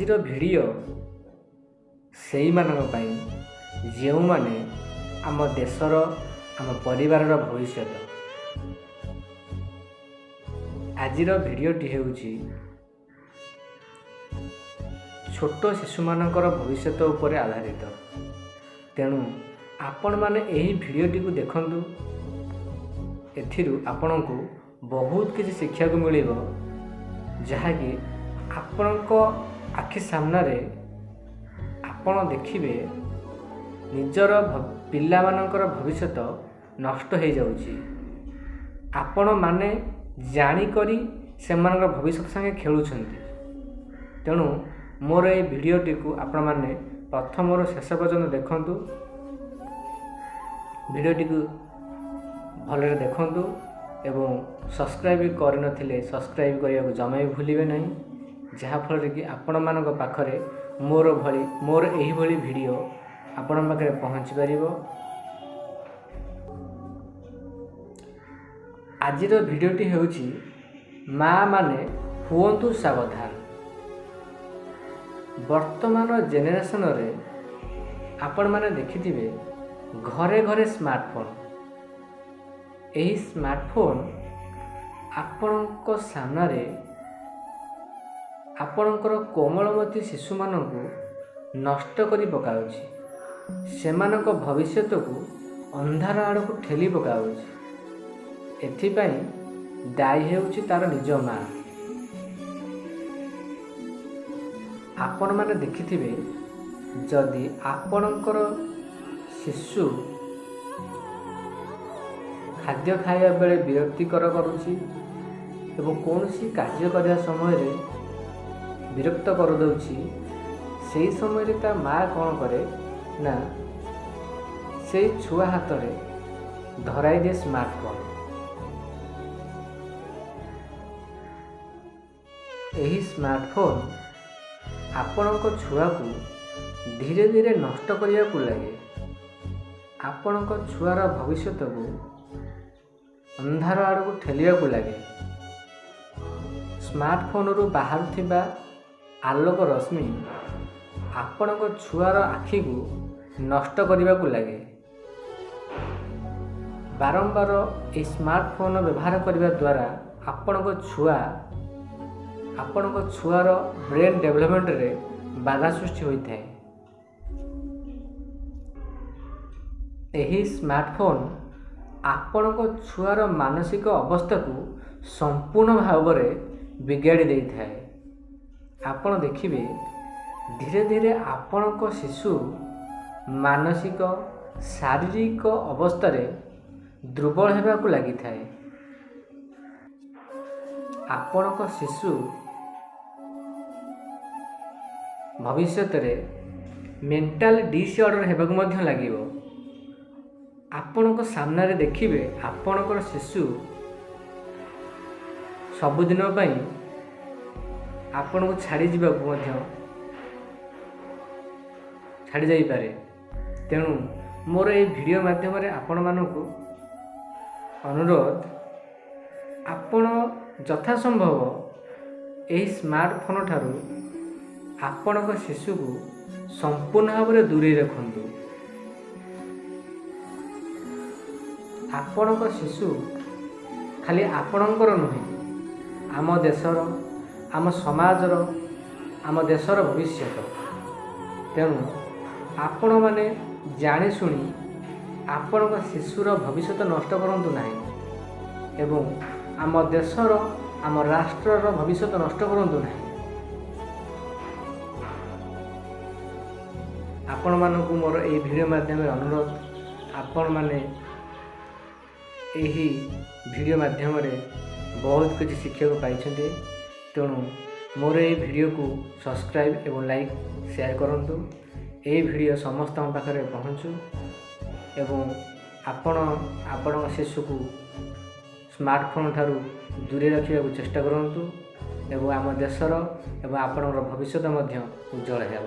ଆଜିର ଭିଡ଼ିଓ ସେଇମାନଙ୍କ ପାଇଁ ଯେଉଁମାନେ ଆମ ଦେଶର, ଆମ ପରିବାରର ଭବିଷ୍ୟତ। ଆଜିର ଭିଡ଼ିଓଟି ହେଉଛି ଛୋଟ ଶିଶୁମାନଙ୍କର ଭବିଷ୍ୟତ ଉପରେ ଆଧାରିତ। ତେଣୁ ଆପଣମାନେ ଏହି ଭିଡ଼ିଓଟିକୁ ଦେଖନ୍ତୁ, ଏଥିରୁ ଆପଣଙ୍କୁ ବହୁତ କିଛି ଶିଖିବାକୁ ମିଳିବ, ଯାହାକି ଆପଣଙ୍କ ଆଖି ସାମ୍ନାରେ ଆପଣ ଦେଖିବେ ନିଜର ପିଲାମାନଙ୍କର ଭବିଷ୍ୟତ ନଷ୍ଟ ହେଇଯାଉଛି। ଆପଣମାନେ ଜାଣିକରି ସେମାନଙ୍କର ଭବିଷ୍ୟତ ସାଙ୍ଗେ ଖେଳୁଛନ୍ତି। ତେଣୁ ମୋର ଏଇ ଭିଡ଼ିଓଟିକୁ ଆପଣମାନେ ପ୍ରଥମରୁ ଶେଷ ପର୍ଯ୍ୟନ୍ତ ଦେଖନ୍ତୁ, ଭିଡ଼ିଓଟିକୁ ଭଲରେ ଦେଖନ୍ତୁ ଏବଂ ସବସ୍କ୍ରାଇବ୍ କରିନଥିଲେ ସବସ୍କ୍ରାଇବ୍ କରିବାକୁ ଜମା ବି ଭୁଲିବେ ନାହିଁ, ଯାହାଫଳରେ କି ଆପଣମାନଙ୍କ ପାଖରେ ମୋର ଏହିଭଳି ଭିଡ଼ିଓ ଆପଣଙ୍କ ପାଖରେ ପହଞ୍ଚି ପାରିବ। ଆଜିର ଭିଡ଼ିଓଟି ହେଉଛି ମା' ମାନେ ହୁଅନ୍ତୁ ସାବଧାନ। ବର୍ତ୍ତମାନ ଜେନେରେସନରେ ଆପଣମାନେ ଦେଖିଥିବେ ଘରେ ଘରେ ସ୍ମାର୍ଟଫୋନ୍। ଏହି ସ୍ମାର୍ଟଫୋନ୍ ଆପଣଙ୍କ ସାମ୍ନାରେ ଆପଣଙ୍କର କୋମଳମତି ଶିଶୁମାନଙ୍କୁ ନଷ୍ଟ କରି ପକାଉଛି, ସେମାନଙ୍କ ଭବିଷ୍ୟତକୁ ଅନ୍ଧାର ଆଡ଼କୁ ଠେଲି ପକାଉଛି। ଏଥିପାଇଁ ଦାୟୀ ହେଉଛି ତାର ନିଜ ମା। ଆପଣମାନେ ଦେଖିଥିବେ, ଯଦି ଆପଣଙ୍କର ଶିଶୁ ଖାଦ୍ୟ ଖାଇବା ବେଳେ ବିରକ୍ତିକର କରୁଛି ଏବଂ କୌଣସି କାର୍ଯ୍ୟ କରିବା ସମୟରେ ବିରକ୍ତ କରିଦେଉଛି, ସେହି ସମୟରେ ତା ମା କ'ଣ କରେ ନା ସେଇ ଛୁଆ ହାତରେ ଧରାଇ ଦିଏ ସ୍ମାର୍ଟଫୋନ୍। ଏହି ସ୍ମାର୍ଟଫୋନ୍ ଆପଣଙ୍କ ଛୁଆକୁ ଧୀରେ ଧୀରେ ନଷ୍ଟ କରିବାକୁ ଲାଗେ। ଆପଣଙ୍କ ଛୁଆର ଭବିଷ୍ୟତକୁ ଅନ୍ଧାର ଆଡ଼କୁ ଠେଲିବାକୁ ଲାଗେ। ସ୍ମାର୍ଟଫୋନ୍ରୁ ବାହାରୁଥିବା ଆଲୋକ ରଶ୍ମି ଆପଣଙ୍କ ଛୁଆର ଆଖିକୁ ନଷ୍ଟ କରିବାକୁ ଲାଗେ। ବାରମ୍ବାର ଏହି ସ୍ମାର୍ଟଫୋନ୍ ବ୍ୟବହାର କରିବା ଦ୍ୱାରା ଆପଣଙ୍କ ଛୁଆର ବ୍ରେନ୍ ଡେଭଲପମେଣ୍ଟରେ ବାଧା ସୃଷ୍ଟି ହୋଇଥାଏ। ଏହି ସ୍ମାର୍ଟଫୋନ୍ ଆପଣଙ୍କ ଛୁଆର ମାନସିକ ଅବସ୍ଥାକୁ ସମ୍ପୂର୍ଣ୍ଣ ଭାବରେ ବିଗାଡ଼ି ଦେଇଥାଏ। ଆପଣ ଦେଖିବେ ଧୀରେ ଧୀରେ ଆପଣଙ୍କ ଶିଶୁ ମାନସିକ, ଶାରୀରିକ ଅବସ୍ଥାରେ ଦୁର୍ବଳ ହେବାକୁ ଲାଗିଥାଏ। ଆପଣଙ୍କ ଶିଶୁ ଭବିଷ୍ୟତରେ ମେଣ୍ଟାଲ ଡିସଅର୍ଡ଼ର ହେବାକୁ ମଧ୍ୟ ଲାଗିବ। ଆପଣଙ୍କ ସାମ୍ନାରେ ଦେଖିବେ ଆପଣଙ୍କର ଶିଶୁ ସବୁଦିନ ପାଇଁ ଆପଣଙ୍କୁ ଛାଡ଼ିଯିବାକୁ ମଧ୍ୟ ଛାଡ଼ି ଯାଇପାରେ। ତେଣୁ ମୋର ଏହି ଭିଡ଼ିଓ ମାଧ୍ୟମରେ ଆପଣମାନଙ୍କୁ ଅନୁରୋଧ, ଆପଣ ଯଥାସମ୍ଭବ ଏହି ସ୍ମାର୍ଟଫୋନ୍ ଠାରୁ ଆପଣଙ୍କ ଶିଶୁକୁ ସମ୍ପୂର୍ଣ୍ଣ ଭାବରେ ଦୂରେଇ ରଖନ୍ତୁ। ଆପଣଙ୍କ ଶିଶୁ ଖାଲି ଆପଣଙ୍କର ନୁହେଁ, ଆମ ଦେଶର, ଆମ ସମାଜର, ଆମ ଦେଶର ଭବିଷ୍ୟତ। ତେଣୁ ଆପଣମାନେ ଜାଣିଶୁଣି ଆପଣଙ୍କ ଶିଶୁର ଭବିଷ୍ୟତ ନଷ୍ଟ କରନ୍ତୁ ନାହିଁ ଏବଂ ଆମ ଦେଶର, ଆମ ରାଷ୍ଟ୍ରର ଭବିଷ୍ୟତ ନଷ୍ଟ କରନ୍ତୁ ନାହିଁ। ଆପଣମାନଙ୍କୁ ମୋର ଏହି ଭିଡ଼ିଓ ମାଧ୍ୟମରେ ଅନୁରୋଧ, ଆପଣମାନେ ଏହି ଭିଡ଼ିଓ ମାଧ୍ୟମରେ ବହୁତ କିଛି ଶିଖିବାକୁ ପାଇଛନ୍ତି। ତେଣୁ ମୋର ଏହି ଭିଡ଼ିଓକୁ ସବସ୍କ୍ରାଇବ୍ ଏବଂ ଲାଇକ୍ ସେୟାର କରନ୍ତୁ। ଏହି ଭିଡ଼ିଓ ସମସ୍ତଙ୍କ ପାଖରେ ପହଞ୍ଚୁ ଏବଂ ଆପଣ ଆପଣଙ୍କ ଶିଶୁକୁ ସ୍ମାର୍ଟଫୋନ୍ ଠାରୁ ଦୂରେଇ ରଖିବାକୁ ଚେଷ୍ଟା କରନ୍ତୁ ଏବଂ ଆମ ଦେଶର ଏବଂ ଆପଣଙ୍କର ଭବିଷ୍ୟତ ମଧ୍ୟ ଉଜ୍ଜଳ ହେବ।